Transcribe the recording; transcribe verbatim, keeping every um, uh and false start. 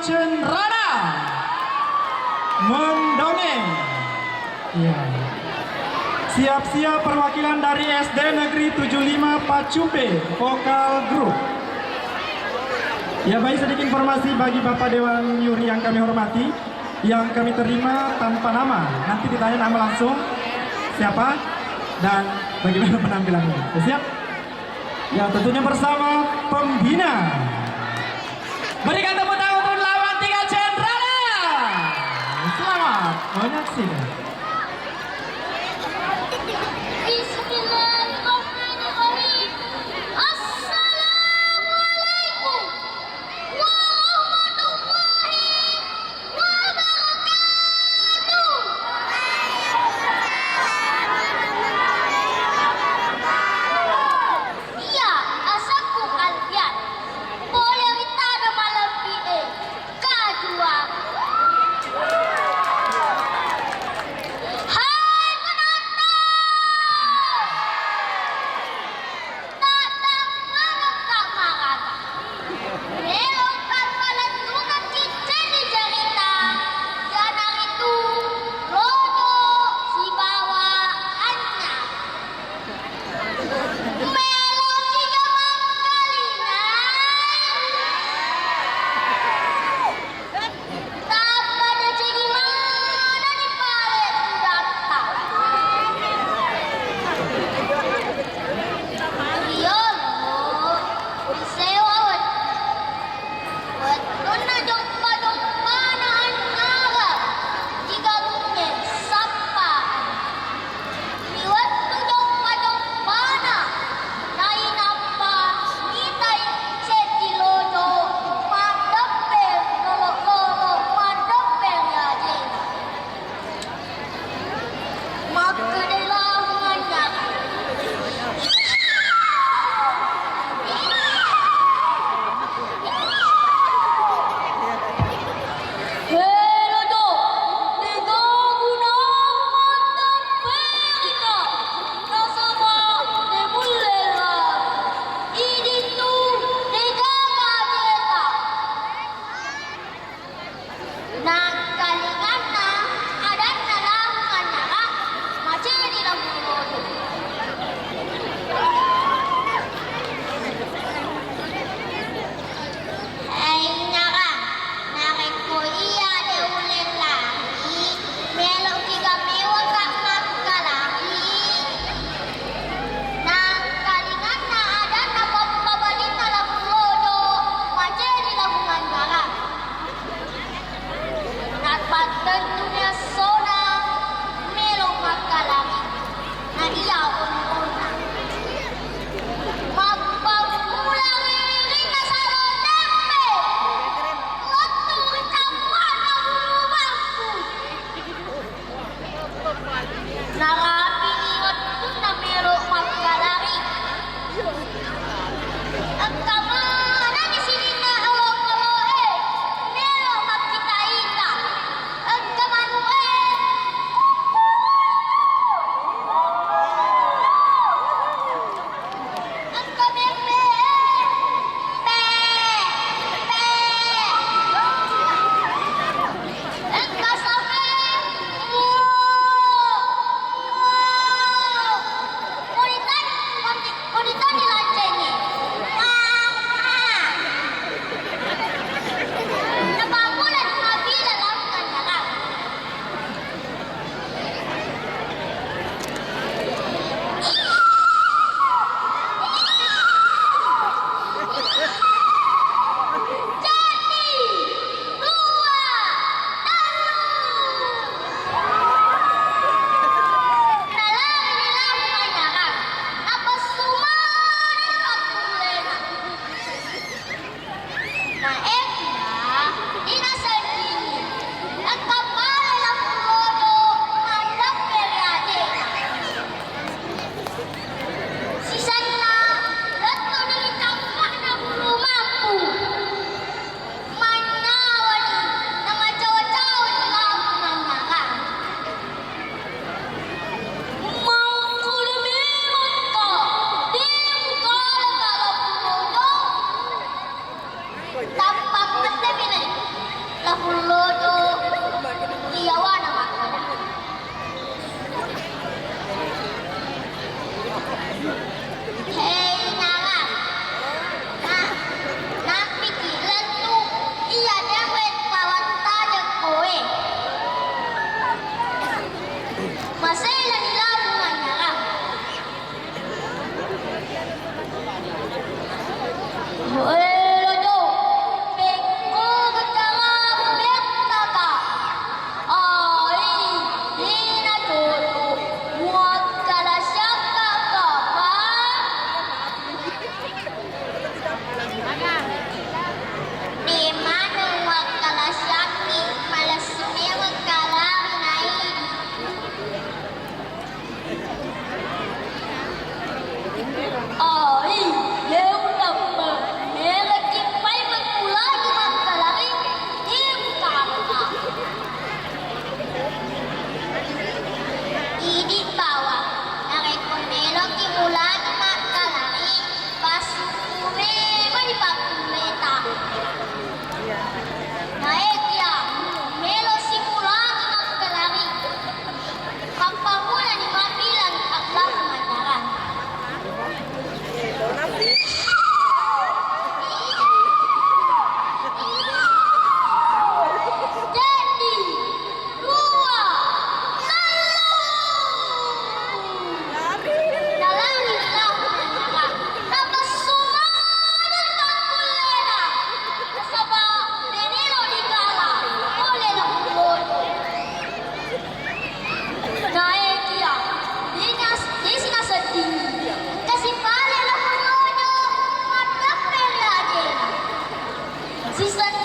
Cenrana mendongeng. Iya. Siap-siap perwakilan dari S D Negeri tujuh lima Pacupe, Vokal Group. Ya, baik, sedikit informasi bagi Bapak Dewan Juri yang kami hormati, yang kami terima tanpa nama. Nanti ditanya nama langsung, siapa dan bagaimana penampilannya. Ya, siap? Ya, tentunya bersama pembina. Berikan tepuk tangan untuk lawan tiga Cenrana. Selamat menyaksikan. Bismillahirrahmanirrahim. Assalamualaikum warahmatullahi wabarakatuh. Iya, asekku Alfian. Pole ri tana malebbi e. Kajua. Hai penonton! Taddammaraka maraga. Meloka malennungeng ciccenni jarita, iyanaritu Rojo sibawa Anya. Meloki ga mangkalingai? Tappa nacengi manenni pale kudatta. Riyolo risewa wettu. Wettunna joppa-joppana annareng ri galungnge sappa. Ri wettu joppa-joppana, nainappa mitai seddi lojo maddeppe lolo-lolo maddeppe ri ajena. Makkedai Lahung Anyarang. He Rojo, degaga naung maddepperika, nasaba de mulle lari. Idittu degaga ajeta. Nakkalinganna adanna Lahung Anyarang, maceni Lahung Rojo. Ai Nyarang, narekko iya de ulle lari, meloki ga mewaka makkalari. Nakkalinganna adanna pappabalinna Lahung Rojo, maceni Lahung Anyarang. Napattettuni essona melo makkalari. Na iya onronna. Mappammula ri ririnna salong tempe, lettu ri cappa'na bulu bambu. Narapini wettunna melo makkalari. Engka manenni sininna olokolo'e melo makkita-ita. Engka manu'e. Engka bembe'e. Pe, pe. Engka sapi. Mu, mu. Monitan, moni-, monitan dilancengi. Ah, ah. Napamula mabila Lahung Anyarang. Jadi, dua, tellu. Nalari Lahung Anyarang, napessu maneng pakkuluena. Nae'na dinasengngi, engka pale Lahung Rojo maddeppe ri ajena. Sisenna lettuni ri cappa'na bulu mampu. Manynyawani, namacawa-cawani Lahung Anyarang. Makkuli memekka, de mukalaka Lahung Rojo. Tappa mette mine. Lapullojo iyawana makkeda, "Hei Nala, na-, nappiki lettu iya dewe pawattajeng koe. Maselani lamu manyarang." Welo jo, pekko karamu mettaka. Ai, dina toto, muakkala siakka kapa. De maneng muakkala siakki, malessu mewa kalari naidi. Ai, yeuna pa, mereki pai mengkulai makkalari, ibu kata. Idi bawang, narekko meloki mulai makkalari, pasukku memani pakkulleta. Naekia, melo simulaki makkalari. Mappamulani mappilang akhlak majarang. Jadi, dua, tellu. Nalari lao majarang. Napessu maneng pakkullena. Nasaba, deniro dikala. Pole lao. Naekia, desi naseddingi, engka sipale lapullojo, maddeppe ri ajena. Sisen-,